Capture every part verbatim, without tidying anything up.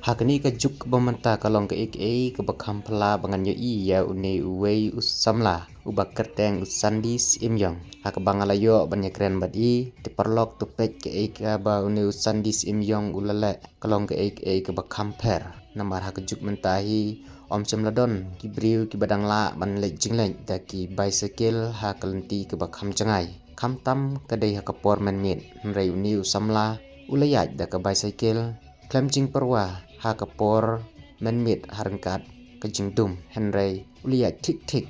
Ha kane ka juk kaba mynta ka long kaei kaei kaba kham phylla ba ngan ïohi ïa une uwei u samla uba kyrteng u Sandy Syiemyong. Ha kaba nga la ïoh ban ïakren bad i, te paralok to peit kaei kaba une u Sandy Syiemyong u la leh ka long kaei kaei kaba kham pher. Namar ha ka juk mynta hi ym shym la don ki briew kiba dang lah ban leit jingleit da ki bicycle ha ka lynti kaba kham jngai. Khamtam ka dei ha ka por mynmiet, hynrei une u samla u la ïaid da ka bicycle khlem jingpyrwa ha ka por mynmiet ha ryngkat ka jingdum, hynrei u la ïaid thik thik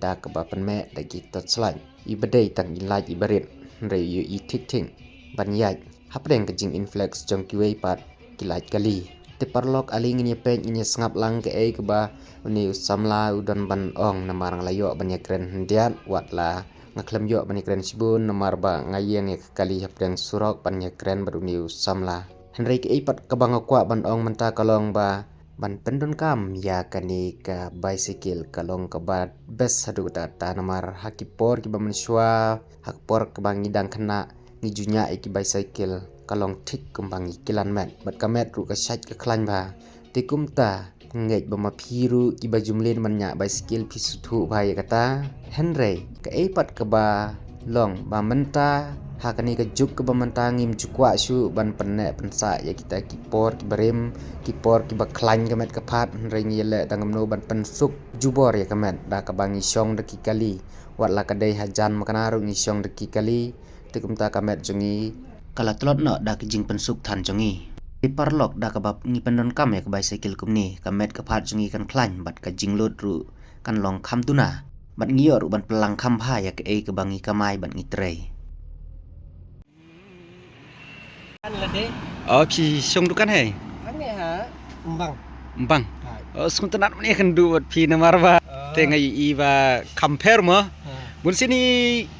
da kaba pynmih da ki torchlight iba dei tang i light iba rit, hynrei u ïohi thik thik ban ïaid hapdeng ka jingin flex jong kiwei pat ki light kali. Te paralok, ale ngin ïa peit, ngin ïa sngap lang kaei kaba une u samla u don ban ong, namar nga la ïoh ban ïakren khyndiat, wat la nga khlem ïoh ban ïakren shibun namar ba nga ïeng ïa ka kali hapdeng surok ban ïakren bad une u samla. Hynrei kaei pat kaba nga kwah ban ong mynta ka long ba ban pyndonkam ïa kane ka bicycle ka long kaba best haduh katta katta, namar ha ki por kiba mynshuwa, ha ki por kaba ngi dang khynnah, ngi ju ñiah ïa ki bicycle ka long thik kumba ngi kylan met, bad ka met ruh ka shait ka khlaiñ bha. Te kumta ngeit ba ma phi ruh kiba ju mlien ban ñiah bicycle phi sngewthuh bha ïa kata. Hynrei kaei pat kaba long ba mynta ha kane ka juk kaba mynta ngim ju kwah shuh ban pynneh pynsah ïa kita ki por kiba rim, ki por kiba khlaiñ ka met ka phad, hynrei ngi ïaleh tang kumno ban pynsuk jubor ïa ka met da kaba ngi shong da ki kali. Wat la ka dei hajan makna ruh ngi shong da ki kali. Te kumta ka met jong ngi ka la tlot noh da ka jingpynsuk than jong ngi. Te paralok, da kaba ngi pyndonkam ïa ka bicycle kumne, ka met ka phad jong ngi kan khlaiñ bad ka jinglut ruh kan long kham duna, bad ngi ïoh ruh ban pynlang kham bha ïa kaei kaba ngi kamai bad ngi trei. Kan lade. Oh, phi shong dukan hei? Hangne ha Mbang. Mbang. Hai. Oh, sngewtynnat mynne kynduh bad phi namar ba. Oh. Te nga ïohi ba kham pher mo. Ha. Bun sien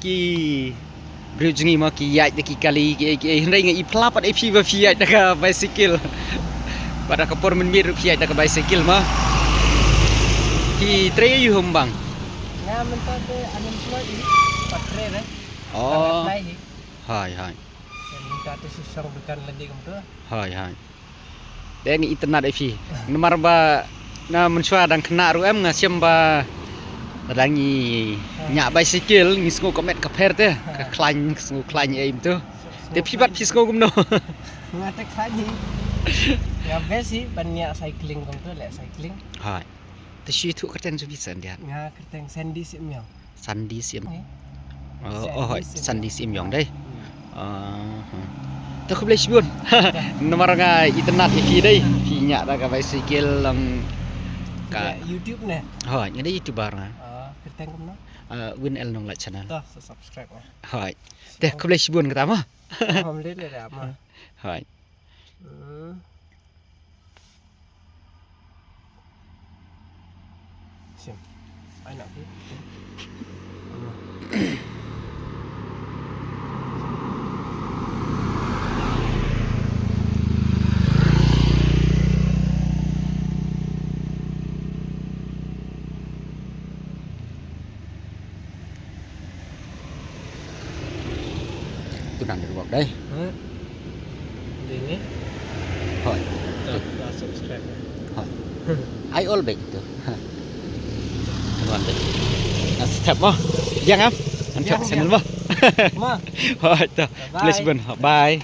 ki briew jong ngi mo ki ïaid da ki kali ki, ki, hynrei nga ïohi phylla pat ïa phi ba phi ïaid da ka bicycle. Bad ha ka por mynmiet ruh phi ïaid da ka bicycle mo. Phi trei aïu ha Mbang? Nga mynta te unemployed hi, pat trei re. Oh. Tang apply hi. Hai, hai. Te mynta te shu shong dukan lade kumto. Hai, hai. Te ngi itynnat ïa phi. Namar ba na mynshuwa dang khynnah ruh em nga shem ba lada ngi ñiah bicycle ngi sngew ka met ka pher te. Ka khlaiñ, sngew khlaiñ ei em tu. Te phi pat phi sngew kumno? Nga te khlaiñ hi. Nga best hi ban ñiah cycling kumto, leh cycling. Hai. Te shu ïathuh kyrteng jong phi sa khyndiat. Nga kyrteng Sandy Syiemyong. Sandy Syiemyong. Ni. Oh, Sandy oh, Syiemyong. Sandy Syiemyong dei. Hmm. Ah, hmm. Te khublei shibun. Namar nga itynnat ïa phi dei. Phi ñiah da ka bicycle lang ka. Ïa YouTube ne? Hooid, nga dei YouTuber nga. Ah, kyrteng kumno? Ah, Win L Nonglait Channel. To, sa subscribe nga. Hooid. Te khublei shibun kata mo. Alhamdulillah mo. Hooid. Hmm. Sim. Ai nak. Tu nang ruok dei. Ha? Dei ni? Hoi. Dah, dah subscribe. Hoi. Ai all back tu. Tuan dei. Nah, step mo. Yang am. Antok channel mo. Ma. Hoi tu. Bye. Please bun. Bye.